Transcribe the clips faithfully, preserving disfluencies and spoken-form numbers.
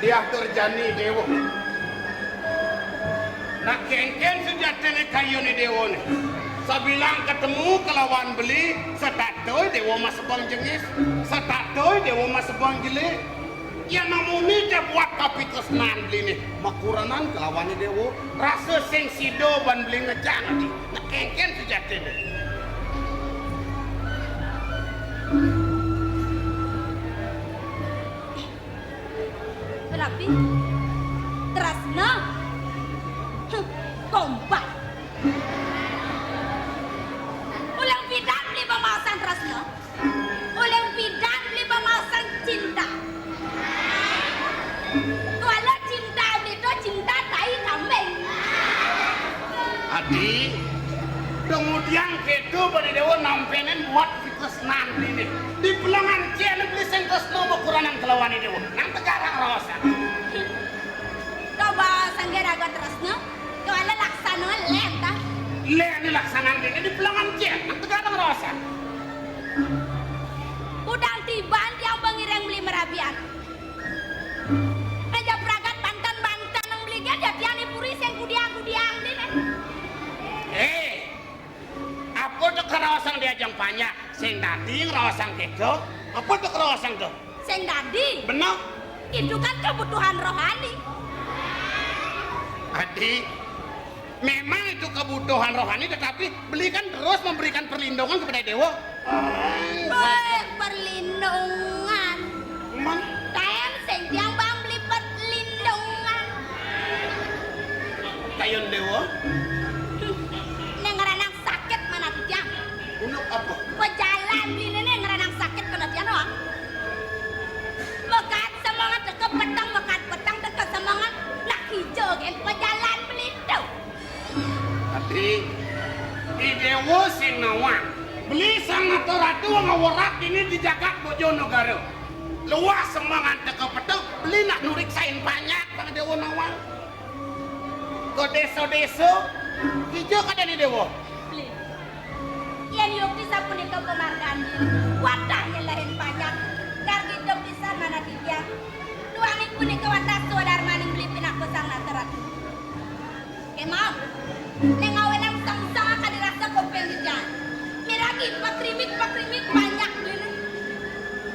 Yah Durjani Déwa. Nah, kénkén sujatiné kayuné Déwa né. Sabilang katemu kalawan beli, satatuy Déwa masebeng jengis, satatuy Déwa masebeng jelé. Yén amuné ja buat kapitresnan beliné, makurenan kalawané Déwa, rasa sing sida ban beli ngejang adi. Nah, kénkén sujatiné. Rabi, tresna. Hm, gombal. Uling pidan beli pamaosan tresna. Uling pidan beli pamaosan cinta. Kuala cinta beli to cinta tai kambing. Adi, dong udiang kéto bani Déwa nampénin buat tresnan beliné. Di pelengan cén beli sing tresna makurenan kalawané Déwa. Nang tegarang raosan. Coba sangga raga tresna, kuala laksana lén ta. Lén laksanan beliné di pelengan cén, nang tegarang raosan. Kudang tiban tiang ba ngiring beli marabian. Raja pragat banten-banten nang beli gén, jatiané puri sing kudiang-kudiang beliné. Eh, Apa to karaosang di ajeng panjak? Sing dadi ngraosang kéto? Apa to karaosang to? Sing dadi? Beneh. Itu kan kebutuhan rohani. Adi, memang itu kebutuhan rohani, tetapi beli kan terus memberikan perlindungan kepada Déwa. Wéh, perlindungan. Mang. Taén sing tiang bang beli perlindungan. Kayun Déwa. Né ngranang sakit mana titiang. Unduk apa? Pejalan beliné né ngranang sakit kena tiang doang. Mekad semengan teka peteng, mekad peteng teka semengan. Nak hijau kan pejalan beli to. Adi, I Déwa sing nawang. Beli Sang Nata Ratu ngawerat dini di jagat Bojonegara. Luas semengan teka peteng, beli nak nuriksain panjak, Sang Déwa nawang. Ka désa-désa, kija kadén I Déwa. Beli. Yén yukti sapunika pamargan, watah nyelehin panjak. Gargita pisan manah titiang. Duaning punika watah swadarmaning beli pinaka Sang Nata Ratu. Kémaon. Né ngawinang sengsara kadi rasa kuping titiang. Miragi pakrimik-pakrimik panjak beliné.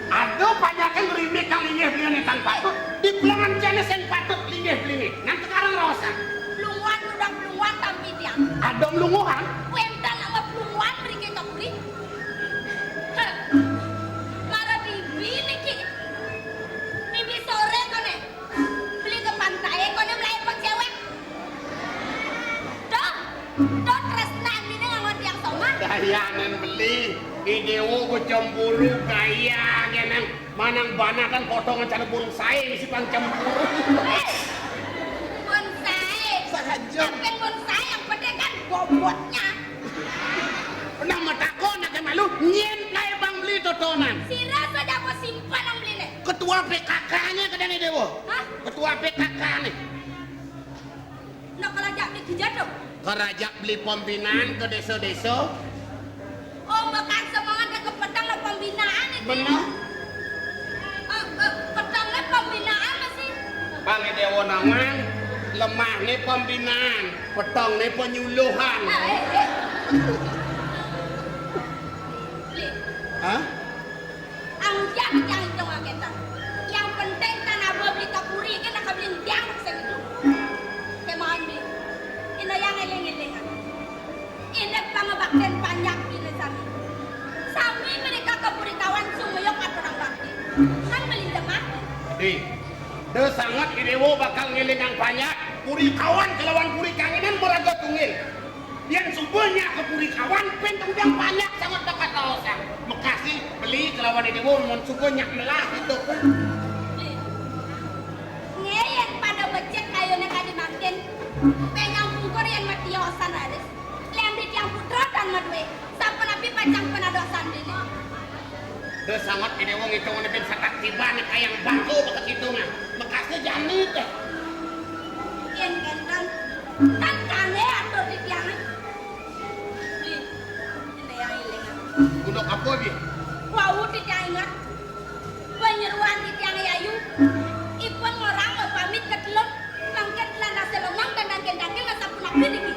Ada panjaké ngrimik kang linggih beliné tan patut, di pelengan cén sing patut linggih beliné. Nang tegarang raosan. Blunguan, udah blunguan tampi tiang. Ada blunguan? Wénten ama blunguan mriki ka puri. Heh. Mara dibi niki. Mimih soré koné. Beli ka pantaké koné mlaé pang céwék. Tuh, tuh tresnan dini nganggon tiang soman. Dayanin beli, I Déwa kecemburu gaya geneng manang banatan potongan cara bonsai misi pang cemburu. Eh, bonsai. Saja. Tapi bonsai yang penting kan bobotnya. Pernah matakon aké malu, nyén laé bang beli totonan. Sira saja apa simpan nang beliné. Ketua P K K-nya kadén I Déwa. Hah? Ketua P K K-nya. Nak kerajaan di Kijado. Kerajaan beli pembinaan ke desa-desa. Oh, makan semangat ke petang lah pembinaan itu. Benar. Eh, eh, petang lah pembinaan masih. Bang Déwa Nawang, lemah nih pembinaan, petang nih penyuluhan. Ah, eh, eh. Beli. Hah? Anggiat tiang itung akéto. Yang penting tan aba beli ka puri ké nak beli tiang sing itung. Kémaon beli. Inda yang éling-élingang. Inda pangabaktin panjak beli sami. Sami mereka ka puri kawan sumuyuk aturang bakti. Kan beli demak. Adi, da sanget I Déwa bakal ngélingang panjak, puri kawan kalawan puri kangenan maraga tunggil. Yén suba nyak ka puri kawan, pin tunggang panjak sanget bakat raosan. Makasih, beli kalawan I Déwa, mun suba nyak melah gitu. Ngéyén pada becik kayuné kadi mangkin. Penyang pungkur yén matiosan raris. Lem di tiang putra tan madué. Sapunapi pacang panadosan dini. Da sanget I Déwa ngitungan pin satak tiban kayang bangku bakat hitungan. Makasih jani téh. Yén kénten, tan kanggé atur di tiang. Beli, ini yang ilingan. Unduk apa, Bi? Wau di tiang inget. Panyeruan di tiang yayu. Ipun ngorang Amit ketelun, mangkin lan rasa lemang dan dangkil-dangkil nang sapunapi niki.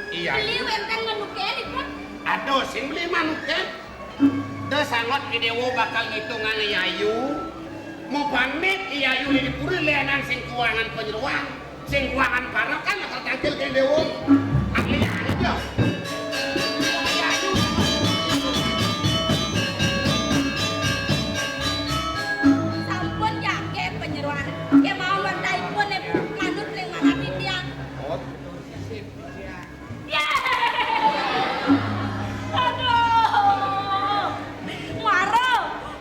Iya. Beli wénten manukén ipun. Aduh, sing beli manukén. Teu sangot I Déwa bakal ngitungang I Ayu. Mupamit I Ayu di puri lénan sing kuangan panyeroan, sing kuangan parekan bakal tangkil ka I Déwa. Ahli aja. I Ayu. Sampun jaké panyeroan. Kémaon wantahipun manut ring manah titiang. Oh. Yé! Aduh! Mara!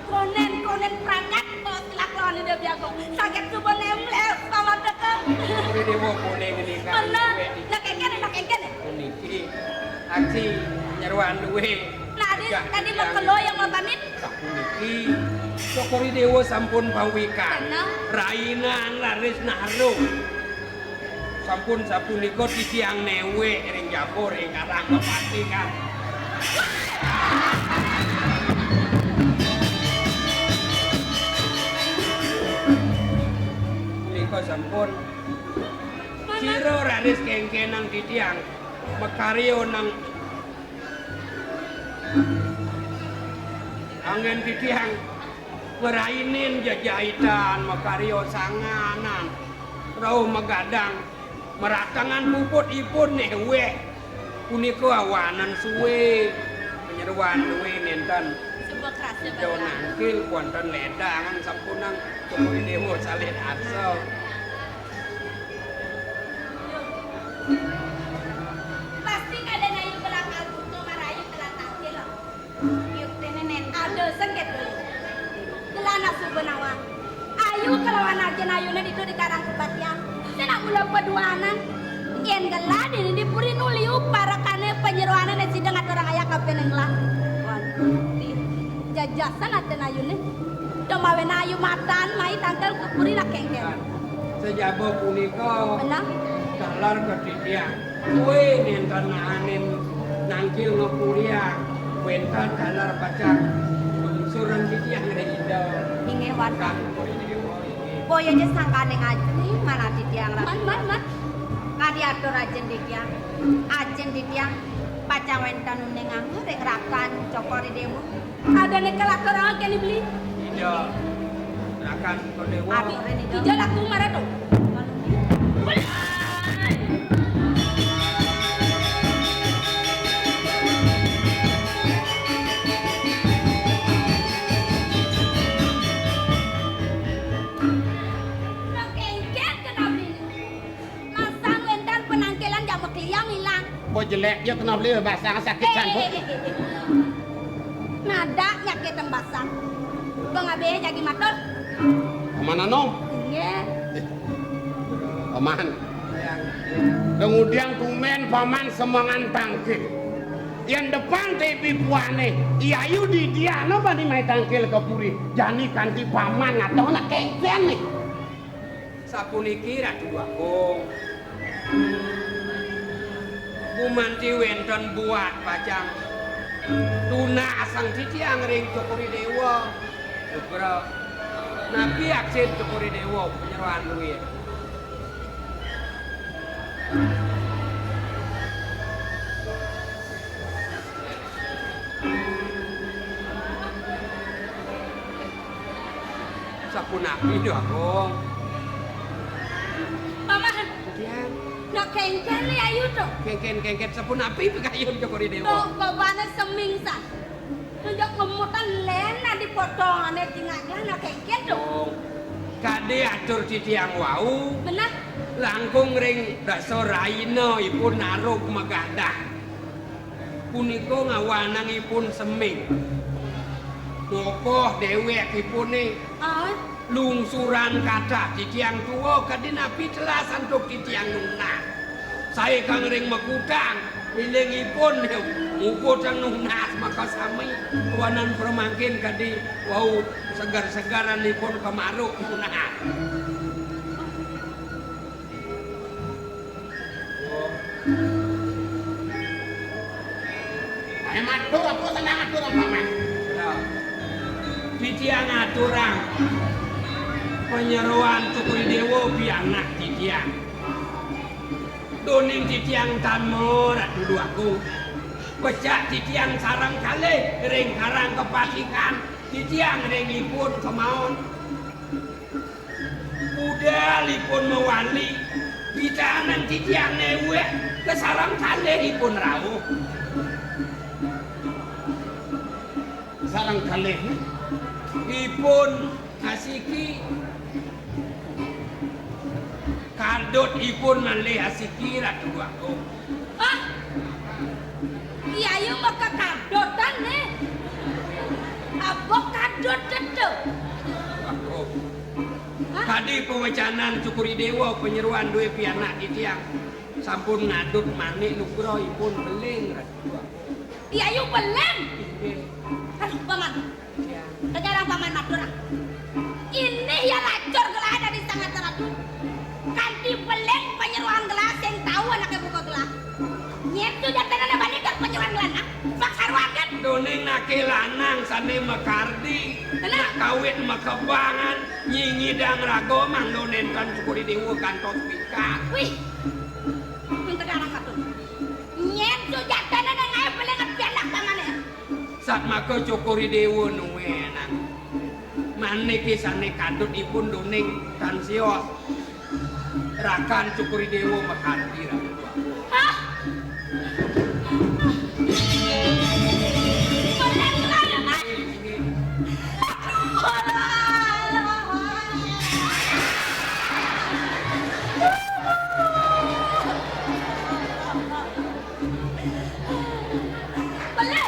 Konén, konén pragat, kok silak lawan Ida Biagung. Sagét suba némlés, pamadéka. Uri déwa kuning nika. Bener. Nak kéngkén, nak kéngkén. Puniki. Aksi nyeruan duwé. Nah, adi, tadi makelo yang mapamit. Sapuniki. Cokor I Déwa sampun pawikan. Bener. Rainan raris naruh. Sampun sapunika titiang néwék ring jaba ring Karang Kepatikan. Punika sampun. Sira raris kéngkénang titiang makarya nang anggén titiang. Ngrainin jejaitan, makarya sanganan, rauh magadang, maratangan puputipun néwék. Punika awanan suwé, panyeroan suwé nénten. Suba krasa. Ida nangkil wénten lédangan sampunang Cokor I Déwa salin arsa. Pasti kadén Ayu bakal buta marayu telat tangkil. Yuktiné nén. Ada sengkét dulu. Gelana suba nawang. Ayu kalawan ajin Ayuné ditu di Karang Kepatian. Sing nak mula paduanan. Yén gelah dini di puri nu liu parekané panyeroané né sida ngaturang ayah kapining gelah. Waduh, jajasan atin Ayuné. Domawin Ayu matan mai tangkil ka puri nak kéngkén. Sajaba punika. Benar. Taler ka titiang. Kuwi nénten nahanin nangkil ngapuriang, wénten taler pacang lungsuran titiang ring Ida. Inggih, Wantah. Kang Puri Déwa, inggih. Boya ja sangkaning ajin, manah titiang, Ratu. Man, man, man. Kadi atur ajin titiang. Ajin titiang pacang wénten uning anggur ring rakan Cokor I Déwa. Adané kalatur awaké ni beli. Ida. Rakan Kodéwa. Adi, ija laku mara to. Nang kéngkén kena beli. Masang wénten penangkilan jamek liang ilang. Kok jelek ya kena beli basang sakit. Eh, sangkut. Eh, eh, eh, eh. Nada nyakitin basang. Bang Abe jagi matur. Paman Anom. Iya. Eh, Paman. Kemudian tumen Paman semengan tangkil. Yang depan tepi puane, Yayu di dia no bani mai tangkil ke puri. Jani kanti Paman atau nak kengkeng nih. Sapuniki Ratu Agung. Gumanti wénten buat pacang tunasang titiang ring Cokor I Déwa. Sugra. Napi aksin Cokor I Déwa panyeroan duit. Sapunapi, Datu Agung? Paman. Tiang. Nak kengken li ayu to. Kengken, kengken sapunapi pikayun Cokor I Déwa? To, babana seming san. Nunjuk ngemutan lén adi potongane cingak lah nak kengken to. Oh. Kadi atur titiang wau. Benah. Langkung ring dasa raina ipun narug magadah. Punika ngawanang ipun seming. Mokoh déwék ipuné. Ah. Lungsuran kathah titiang tua, kadi napi telas antuk titiang nunas. Saé kang ring makutang, iling ipun muputang nunas makasami. Kawanan pramangkin kadi wau segar-segaran ipun kamaruk nunas. Ayo matur, apa senang atur apa, Mas? Ya. Titiang aturang. Panyeroan Cokor I Déwa pianak titiang. Duaning titiang tan mara, Ratu Déwa Agung. Pecak titiang sareng kalih ring Karang Kepatikan, titiang ring ipun kemaon. Budal ipun mawali, pitanan titiang néwék, kasareng kalih ipun rauh. Sareng kalih ipun asiki. Kadut ipun malih asiki, Ratu Déwa Agung. Hah? Yayu maka kadutan, né? Apa kadut to? Agung. Hah? Kadi pawecanan Cokor I Déwa panyeroan dué pianak titiang. Sampun ngadut manik nugraha ipun beling, Ratu Déwa Agung. Yayu beling? Inggih. Aduh, Paman. Tegarang Paman matur, ah. Inih ya lacur gelah dadi sangat ratu. Kanti beling panyeroan gelah sing tau anaké buka gelah. Nyén sujatinané bani kat panyeroan gelah, ah. Paksaruan kan? Duaning naké lanang sané makardi, nak kawit makebangan, nyingidang raga mangda nénten Cokor I Déwa kantos pikat. Wih. Tegarang matur. Nyén sujatinané ngaé beling pianak pamané. Satmaka Cokor I Déwa nuénang. Maniké sané kadut ipun duaning tan sios. Rakan Cokor I Déwa makardi, Ratu. Hah? Bener, Mas? Bener.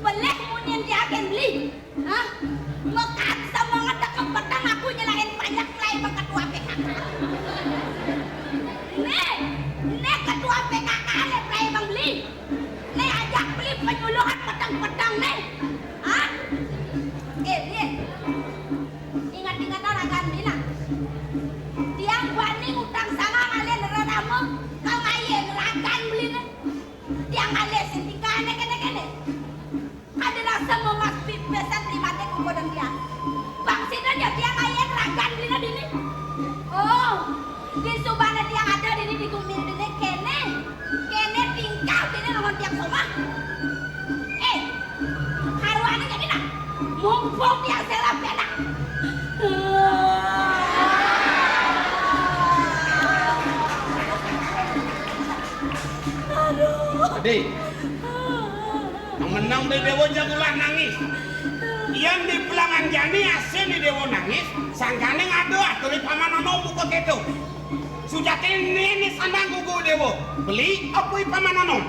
Pelih munyin diagen beli. Hah? Mekat semangat dekem petang aku nyelain banyak mulai bang ketua P K K. Nih, nih ketua P K K nih mulai bang beli. Nih ajak beli penyuluhan petang-petang nih. Hah? Eh, nih. Ingat-ingat ragan beli nah. Tiang bani ngutang sama ngalih nerana mong, kang aye ragan beli nih. Tiang ngalih sing tingkah ané kéné-kéné. Ada rasa memas pipisan di mati kukudan tiang. Bang sida nya tiang ayen ragan dina dini. Oh, di subana tiang ada dini di gumi dini kéné. Kéné tingkah dini lawan tiang somah. Eh, karuané jadi nah. Mumpung tiang selap kéné. Aduh. Adi. Nang menang di Déwa jagulah nangis. Yén di pelangan jani asin di Déwa nangis, sangkaning ada atur I Paman Anom buka kéto. Sujatiné né sandang gugu Déwa. Beli apa I Paman Anom?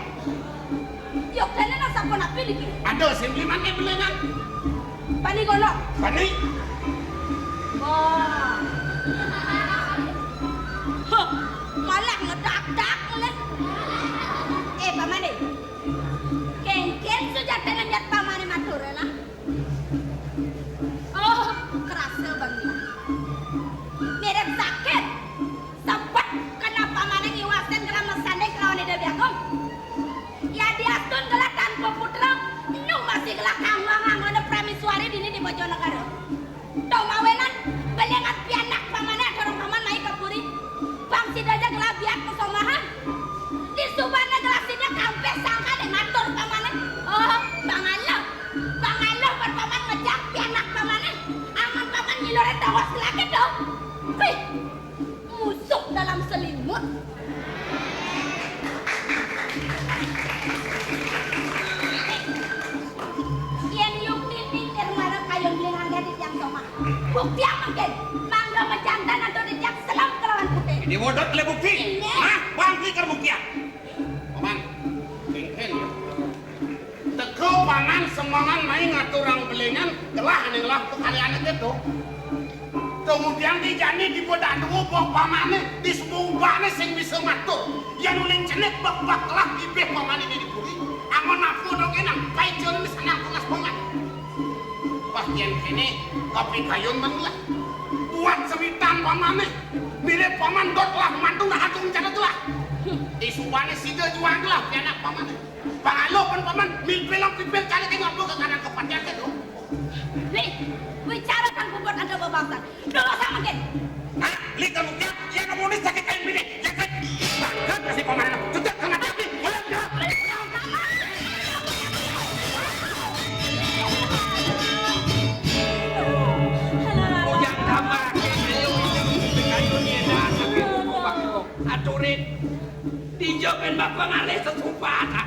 Yok kéné nang sampun api niki. Ada sing beli mané belingan. Bani kono. Bani. Wah. Huh, malah ngedak-dak mulai. Eh, Paman, eh. Kéngkén sujatiné nyat pamané matur lah. Oh, kerasa banget. Mirip sakit. Sebet kena pamané ngiwasin gelah masanding kelawan Ida Déwa Agung. Ya diastun gelah tanpa putra, nyung masih gelah kangwang-kangwang prameswari dini di Bojonegara. Tau mawinan, belingan pianak pamané aturang paman mai ka puri. Bang sida ja gelah biat pasomahan. Di subana gelah sida kampih sangkané matur pamané. Oh, Bang Aluh, Bang Aluh ban paman ngejang pianak pamané. Amun paman ngilurin tongos gelah kéto. Pih, musuh dalam selimut. Yén yukti pikir marep kayun beli nangga di tiang somah. Bukti apa mungkin? Mangga majantan atau di tiang selam kelawan putih. Ini modot le bukti. Ini. Hah? Bang pikir bukti ya? Paman, kéngkén ya. Teka paman semangan mai ngaturang belingan, gelah ané ngelah pekaliané kéto. Kemudian di jani di bedadua bok pamané, di sebubané sing bisa matur. Yén uling cenik bek-bek gelah bibih pamané di puri. Amun apa dogé nang paiceun di sanang tunas paman. Pas yén kéné, kapikayun manglah. Buat sewitan pamané. Mirip paman dot lah mantu nah agung jana gelah. Di subané sida juang gelah pianak pamané. Pangalo pun paman, mimpi lang pipil kali ké ngapa ka kanan kepatihan ké to. Nih, wicara kan bubut ada Yén bapa ngalih sesumpah.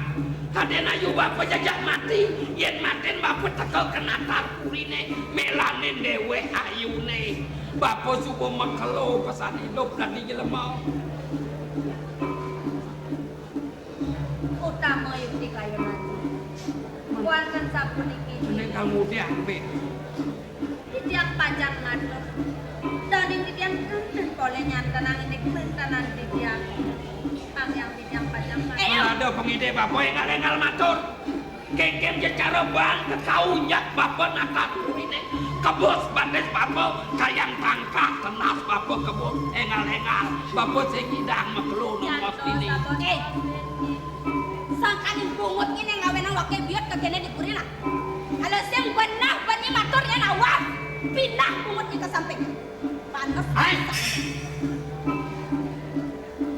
Kadén ayu bapa jajak mati, yén matin bapa teka ka natar puriné, mélanin déwék ayuné. Bapa suba makelo pesan idup dadi jelema. Utama yukti kayun ati. Wantén sapuniki. Ning kang mudian, Pik. Titiang pacang matur. Daning titiang kenten polih nyantenang indik mentanan titiang. Panggiang titiang pacang matur. Ayo. Ada pengidih bapa énggal-énggal matur. Kénkén jecara bang kekaunyak bapa natar puriné. Kebus batis bapa kayang tangkah tenas bapa kebus énggal-énggal. Bapa sing ngidang makelo nongos dini. Eh, sangkaning bungut ngéné ngawénang waké biut ka kéné di puri nah. Kalau sing benah bani matur yén awas, pindah bungut ka samping. Panes. Hai.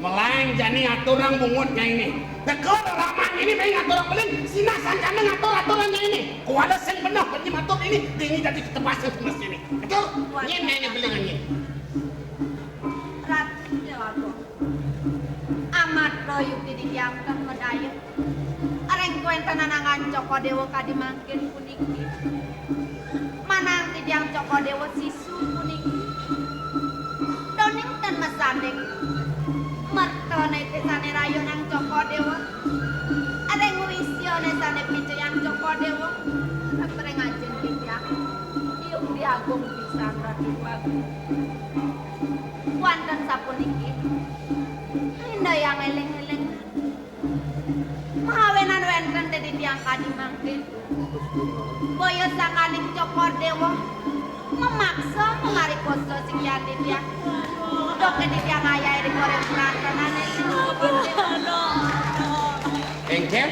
Melang jani aturang bungut nyai né. Teka ramah ini baé ngaturang beling, sinah sangkana ngatur-aturang nyai né. Kuala sing benah bani matur ini, dini dadi ketebas sing benes ini. Betul? Nyai né beling nyai. Ratu Déwa Agung. Amat yukti didiamkan medaya. Areng kuéntenan angan Cokor Déwa kadi mangkin puniki. Manang titiang Cokor Déwa sisu puniki. Doning tan masanding. Mertané té sané rayunan Cokor Déwa. Areng wisyané sané picayang Cokor Déwa. Kapereng ajeng titiang. Yukti agung pisan Ratu Agung. Wantén sapuniki. Indayang éling-éling. Mawinan wénten titiang kadi mangkin. Boya sangkaning Cokor Déwa mamaksa mamarikosa sikian titiang. Dok titiang ayahe ri koréng prantenan. Engkén?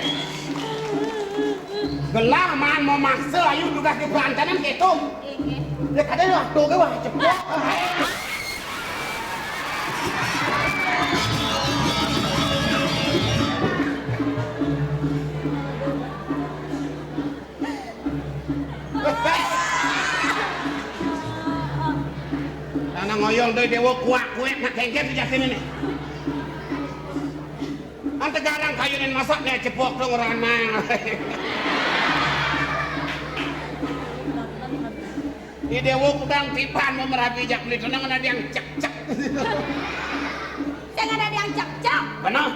Gelah maan mamaksa ayu dugas di prantenan kéto. Inggih. Ya kadén waktu gé wah cepok. Tanah ngoyong doi déwa kuak-kuék nak kéngkén di jatin ini. Antegarang kayunin masak né cepok dong ranang. Di déwa kudang tiban mau merabi jak beli tenang ada yang cek-cek. Sing ada yang cek-cek. Benar.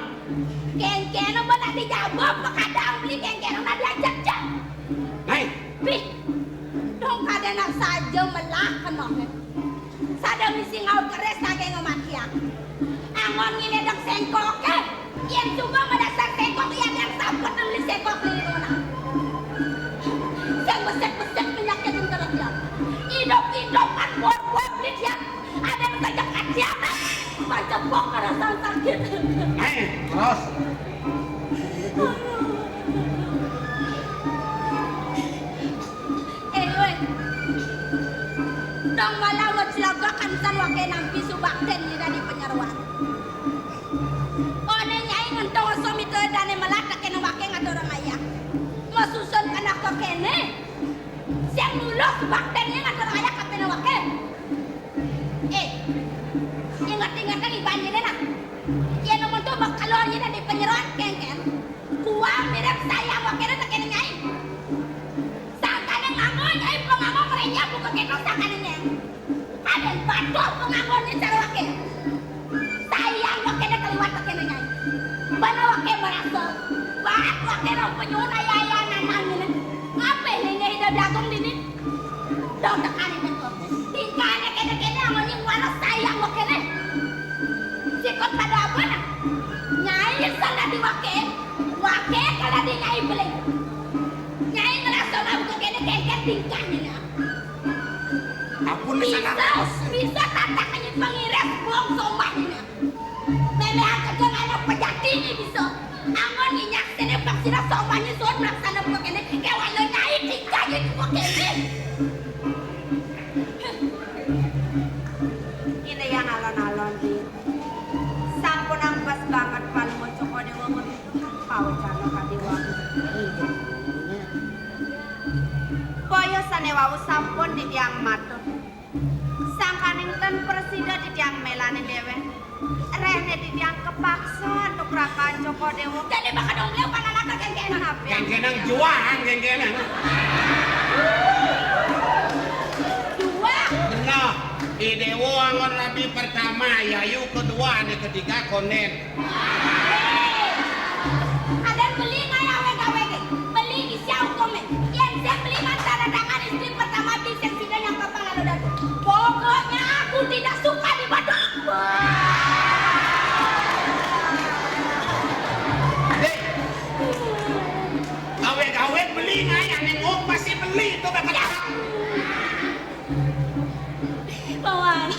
Kéngkén apa nak dijabab, kadang beli kéngkén nak diajak-jak. Hai. Pih, dong kadén nak saja melah kena. Sada misi ngaut keris lagi ngematian. Angon ngiledek sengkoké. Yén suba madasar sengkok, yén yang sampun beli sengkok beli luna. Sing besek-besek penyakit yang terus ya. Hidup-hidup kan buat-buat beli dia. Ada yang saja kacianan. Pacebok perasaan sakit. Hai, terus. Eh, wéh. Dong malah wéh cilaka kan san waké nampi subaktén nyida di panyeroan. Oné nyai ngentong sumité dané melah tekén waké ngaturang ayah. Masusun kana kéné. Sing mulus subaktén nyai ngaturang ayah kapining waké. Eh, inget-inget kan iban nyida nah. Yén amun tuh bakal nyida di panyeroan kéngkén. Kuang mirip sayang wakéné tekén nyai. Sangkané nganggo nyai panganggo ngerenyah buka kéto sangkané nyai. Kadén batur panganggona cara waké. Sayang wakéné kaliwat tekén nyai. Bana waké marasa. Baat waké rong penyuhun aya-aya nanang nyai. Ngapé né nyai ida dagung dini? Dong tekané kéto. Tingkahné kéné-kéné amun nyai ngwana sayang wakéné. Sikut pada apa nah? Nyai salah di waké. Waké kada di nyai beling. Nyai ngerasa mau kéné kéngkén tingkahné nah. Ampun, bisa, bisa tatak nyai pangiris buang sombah nyai nah. Méméhan kejeng anak pejati nyai bisa. Angon nyai nyaksiné paksina sombah nyai suud melaksana buka kéné. Kéwala nyai tingkah nyai buka kéné. Ini yang alon-alon di. Sampun angkes banget paling Cokor Déwa ngeduduhan pawécana kadéwa. Kaya sané wau sampun titiang matur. Sangkaning ten prasida titiang mélanin déwék. Réh né titiang kapaksa nukrakan Cokor I Déwa. Jani bakal dong beliau pananakan kéngkénan. Napi? Kéngkénan juang, kéngkénan. Dua. Bener. I Déwa anggon rabi pertama, Yayu kedua, né ketiga kondén. Adén beli nggak ya awég-awég? Beli isi hukumnya. Yén saya beli mantan tangan istri pertama beli sing sida nyangka panglalu datu. Pokoknya aku tidak suka di Badung. Dék, awég-awég beli nggak ya nengok pasti beli itu bakal. Paman,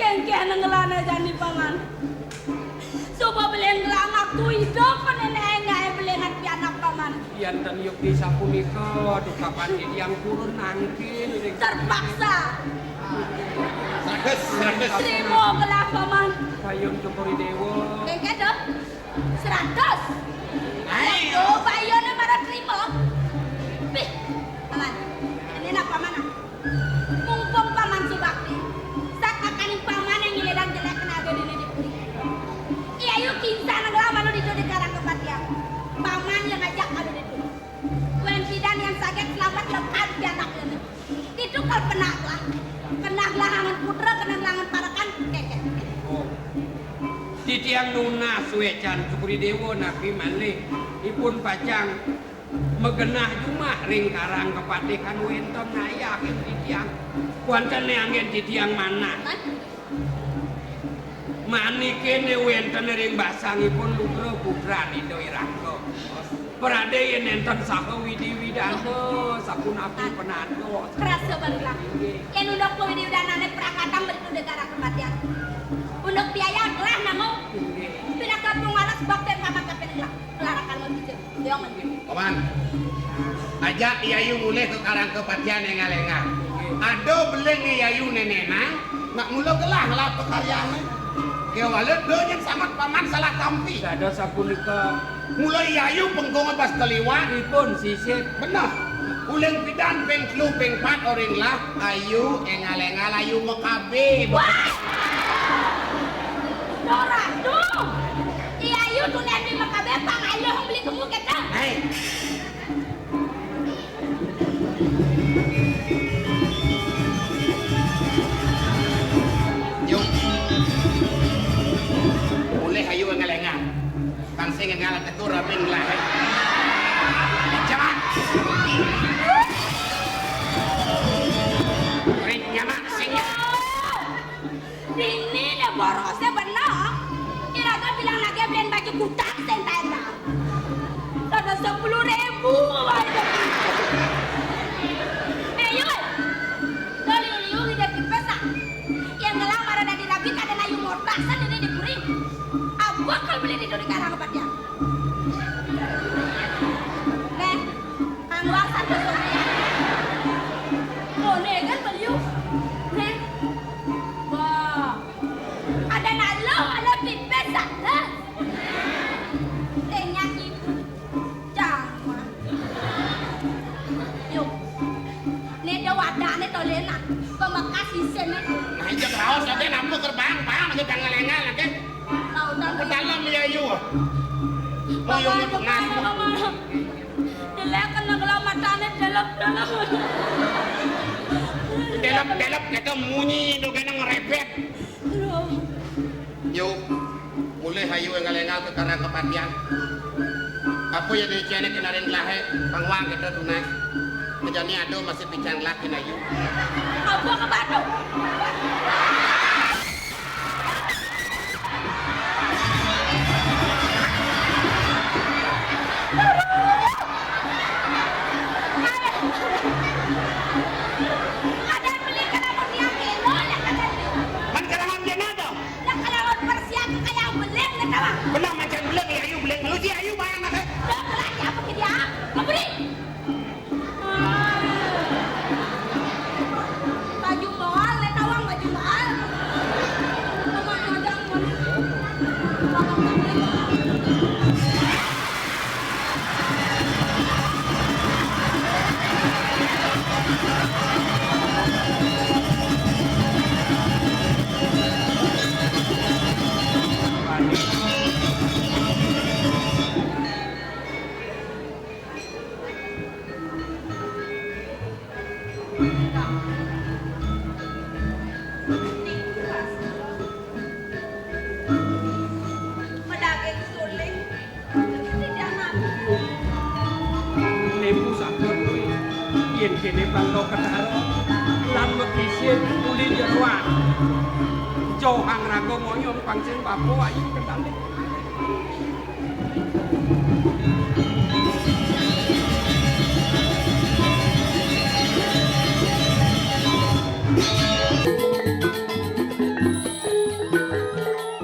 kéngkén ngelana jani, Paman. Coba beli ngelang aku hidup, nénék nggak beli anak pianak, Paman. Yén ten yukti sapunika, waduh, kapan titiang purun nangkin, ring. Terpaksa. Seratus, seratus. Terima gelah, Paman. Payun Cokor I Déwa. Kéngkén, dong. Seratus. Ayo. Aduh, payunné mara terima. Pih, Paman. Ini nak Paman, ah. Mumpung Paman subakti, satakaning Paman yang ngiledang jelek kena ada di diri. Iya, yuk, kinsa nang lawan lu di Karang Kepatihan. Paman yang ngajak kalau di. Kuen pidan yang saget selamat lekat di anak ini. Itu kal penaglah. Penaglah angan putra, penaglah angan parakan, kéngkén. Oh. Titiang nunas wécan Cokor I Déwa napi malih ipun pacang magenah jumah ring Karang Kepatihan wénten ayah ing titiang. Wénten anggén titiang manah. Maniké né wénten ring basangipun lugra putran Ida Irangga. Pradé yén nénten saha widi-widana, sapunapi penanda. Kerasa banget lah. Inggih. Yén unduk widi-widanané prakatan berkuda Karang Kepatihan. Unduk biaya gelah namo. Inggih. Pinaka pungwaras bakti sama kaping gelah. Kelarakan mau jujur. Paman, ajak Yayu mulih ka Karang Kepatihan énggal-énggal. Ada beling Yayu nénénang, nak mula gelah ngelah pakaryané. Kéwala da nyén samet Paman salah tampi. Dados sapunika. Mula Yayu pengkung pas kaliwat. Ipun sisip. Bener. Uling pidan ping telu ping pat oring lah, Ayu énggal-énggal Ayu makabé. Wah! Norah, duh! Iya, yu tuh nanti makabé pang ayo beli kemu kita. Hei. Yuk. Boleh ayo ngelengan. Tang sing ngelengan tetur apa yang ngelengan. Jangan. Ring nyaman sing. Dini né borosé bener. Iraga bilang lagi beliin baju kutang sing taénang. Ada sepuluh ribu aja. Eh, Yul. Liu-liu hidup di pesta. Yang ngelamar ada di rabi kada nayu mortasan ini di puri. Aku bakal beli di duri karang apa dia? Neh, Angwar satu sungai. Oh, né kan beliau. Né. Wah. Ada nak lo, ada pipis, ah. Hah? Tanya ibu. Jangan. Yuk. Né ada wadah né tolena. Pembekas isin né. Nah, itu raos ada nampu gerbang, bang, lagi jangan lengan, lagi. Tahu, tahu. Ke dalam ya, yuk. Oh, yuk, mau ngaku. Jelek kena gelah matané delep-delep. Delep-delep kita munyi itu kena ngerebet. Aduh. Yuk, mulih ayu énggal-énggal ka karang kepatihan. Apa ya dicéné kinarin lahé, pangwang kita tunas. Kejani ada masih pican laki nayu. Apa ke batu? Kadang beli kelamun yang kena, ya kadang beli. Man kelamun yang ada. Lah kelamun persiap kayak belek, nggak tahu. Belah macam belek, ya, ayu belek. Lalu si ayu bayang ada. Lah, belanja apa ke dia? Memberi. Baju mahal, lé tawang baju mahal. Niku Rastri. Medaging sulih. Tidak mati. Niku sampun kuwi. Yen kene Bangka Ketara lan mekisin uli jeroan. Johang raga moyong pangsin bapa ayu kendale.